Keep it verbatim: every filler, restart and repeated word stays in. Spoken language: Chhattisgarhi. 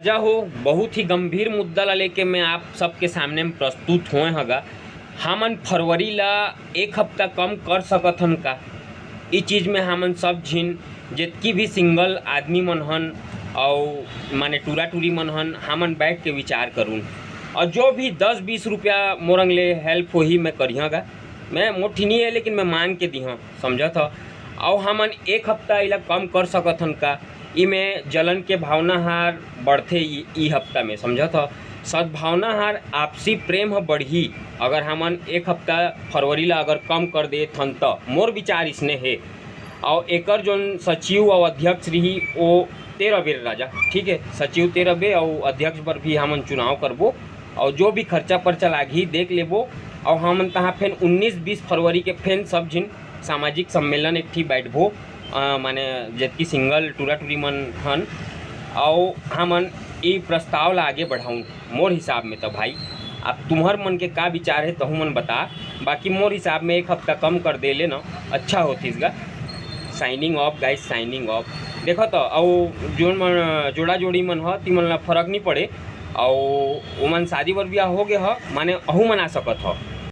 राजा हो, बहुत ही गंभीर मुद्दा ला लेके मैं आप सबके सामने में प्रस्तुत होए हगा। हमन फरवरी ला एक हफ्ता कम कर सकत हन का? ई चीज में हमन सब झिन, जितकी भी सिंगल आदमी मन हन, अउ माने टूरा टूरी मन हन, हमन बैठ के विचार करूँ। और जो भी दस बीस रुपया मोरंग ले हेल्प होही, मैं करिहां गा। मैं मोठी नहीं है, लेकिन मैं मांग के दिहां, समझत ह। अउ हमन एक हफ्ता इला कम कर सकत हन का? इमे जलन के भावना हार बढ़थे ई, ई हफ्ता में, समझत ह। सद्भावना हार, आपसी प्रेम ह बढ़ही। अगर हमन एक हफ्ता फरवरी ला अगर कम कर देथन त, मोर विचार इसने हे। अउ एकर जोन सचिव अउ अध्यक्ष रही, ओ तेरह बेर राजा, ठीक है, सचिव तेरह बे अउ अध्यक्ष बर भी हमन चुनाव करबो। अउ जो भी खर्चा पर्चा लागही, देख लेबो। अउ हमन तहाँ फेन उन्नीस बीस फरवरी के फेन सब झिन सामाजिक सम्मेलन एक ठी बैठबो, अ, माने जतकी सिंगल टूरा टूरी मन हन, अउ हमन ई प्रस्ताव ला आगे बढ़ाऊँ। मोर हिसाब में तो भाई, अब तुम्हर मन के का विचार है, तहू मन बता। बाकी मोर हिसाब में एक हफ्ता कम कर दे ले ना, अच्छा होतिस गा। Signing off guys, signing off। देखो तो, अउ जोन मन जोड़ा जोड़ी मन ह, तिमन ला फर्क नहीं पड़े। अउ ओमन शादी बर ब्याह हो गए ह, माने अहू मन आ सकत ह।